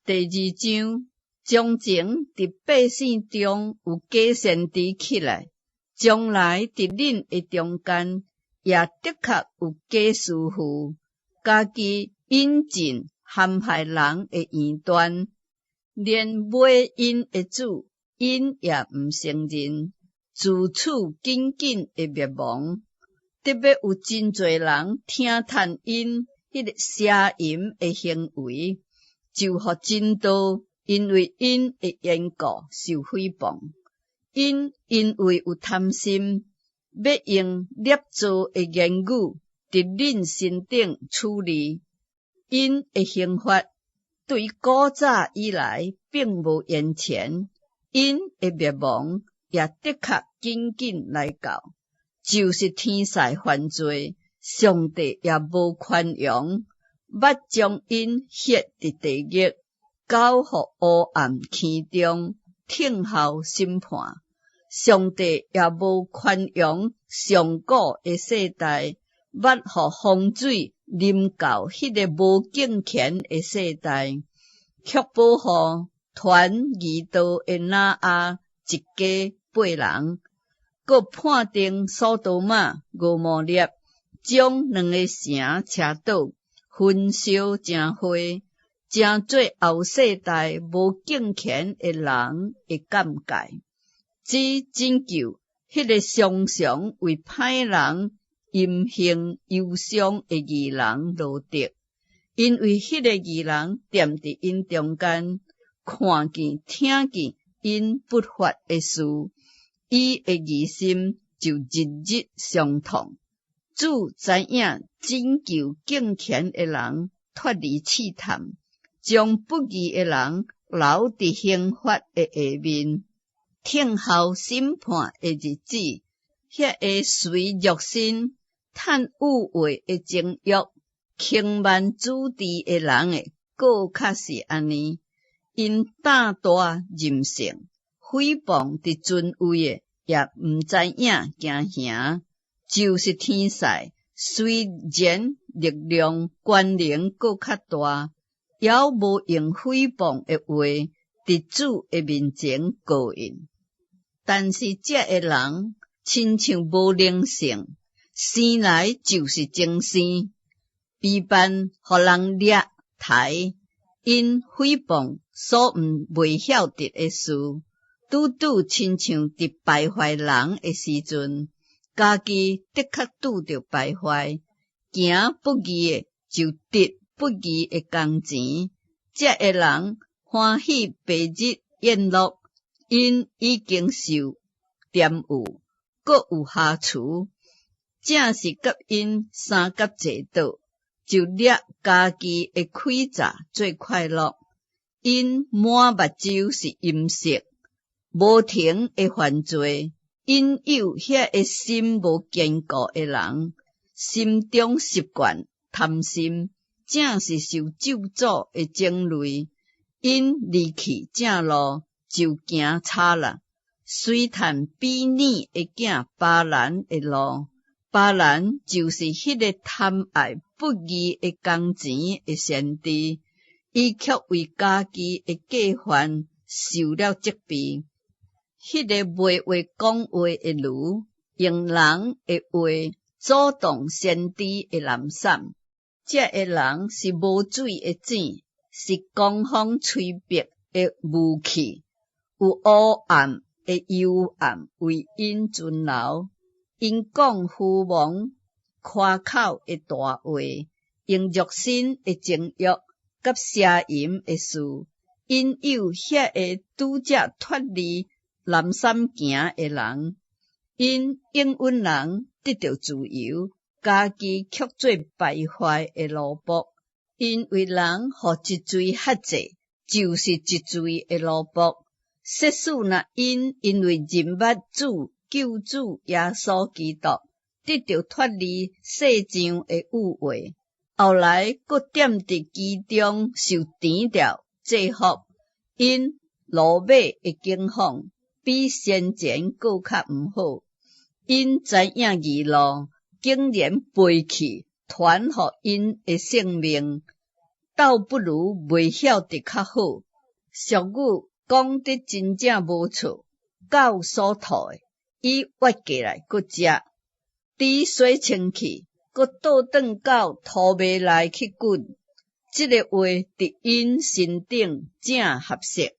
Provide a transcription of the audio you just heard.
第二章，從前佇百姓中有假先知起來，將來佇恁的中間也的確有假師傅，家己引進陷害人的異端，連買𪜶的主，𪜶也毋承認，自此緊緊的滅亡。特欲有真濟人聽嘆𪜶彼个邪淫的行為，就予真道因為𪜶的緣故受誹謗。𪜶因為有貪心，欲用捏造的言語佇恁身頂取利。𪜶的刑罰對古早以來並無延遲，𪜶的滅亡也的確緊緊來到。就是天使犯罪，上帝也無寬容，捌將𪜶歇佇地獄，交予黑暗坑中，聽候審判。上帝也無寬容上古的世代，捌予洪水臨到彼个無敬虔的世代，卻保護傳義道的挪亞一家八人，閣判定所多瑪、蛾摩拉，將兩个城車倒，焚燒成灰，成做後世代無敬虔的人的鑑戒，只拯救彼个常常為歹人淫行憂傷的義人羅得，因為彼个義人踮佇𪜶中間，看見聽見𪜶不法的事，伊的義心就日日傷痛。主知影拯救敬虔的人脫離試探，將不義的人留佇刑罰的下面，聽候審判的日子。遐个隨肉身趁欲畫的情欲，輕慢主治的人的，閣較是按呢。𪜶膽大任性，誹謗佇尊位的，也毋知影驚嚇。就是天使，雖然力量權能閣較大，猶無用誹謗的話佇主的面前告𪜶。但是這个人親像無靈性，生來就是精生，彼般予人掠刣，𪜶誹謗所毋袂曉得的事，拄拄親像佇敗壞人的時陣，家己的確拄著敗壞，行不義的就得不義的工錢。這个人歡喜白日宴樂，𪜶已經受玷污，閣有瑕疵，正是佮𪜶相佮坐倒，就掠家己的詭詐做快樂。𪜶滿目睭是淫色，無停的犯罪，引誘遐个心無堅固的人，心中習慣貪心，正是受咒詛的種類。𪜶離去正路，就行差啦。隨趁比擬的囝巴蘭的路，巴蘭就是彼个貪愛不義的工錢的先知，伊卻為家己的過犯受了責備。彼个袂會講話的驢，用人的話阻擋先知的懶散。這个人是無水的井，是狂風吹煸的霧氣，有烏暗的幽暗為𪜶存留。𪜶講虛妄誇口的大話，用肉身的情欲佮邪淫的事，引誘遐个拄才脫離濫訕行的人。𪜶應允人得著自由，家己卻做敗壞的奴僕。因為人予一罪轄制，就是一罪的奴僕。設使若𪜶因為認捌主救主耶穌基督，得著脫離世上的欲畫，後來閣踮佇其中受纏吊制服，𪜶落尾的境況比先前閣較毋好。𪜶知影義路，竟然背棄傳予𪜶的性命，倒不如袂曉得較好。俗語講得真正無錯，狗所吐的，伊挖過來閣食；豬洗清氣，閣倒轉到塗糜內去滾。這个話佇𪜶身頂正合適。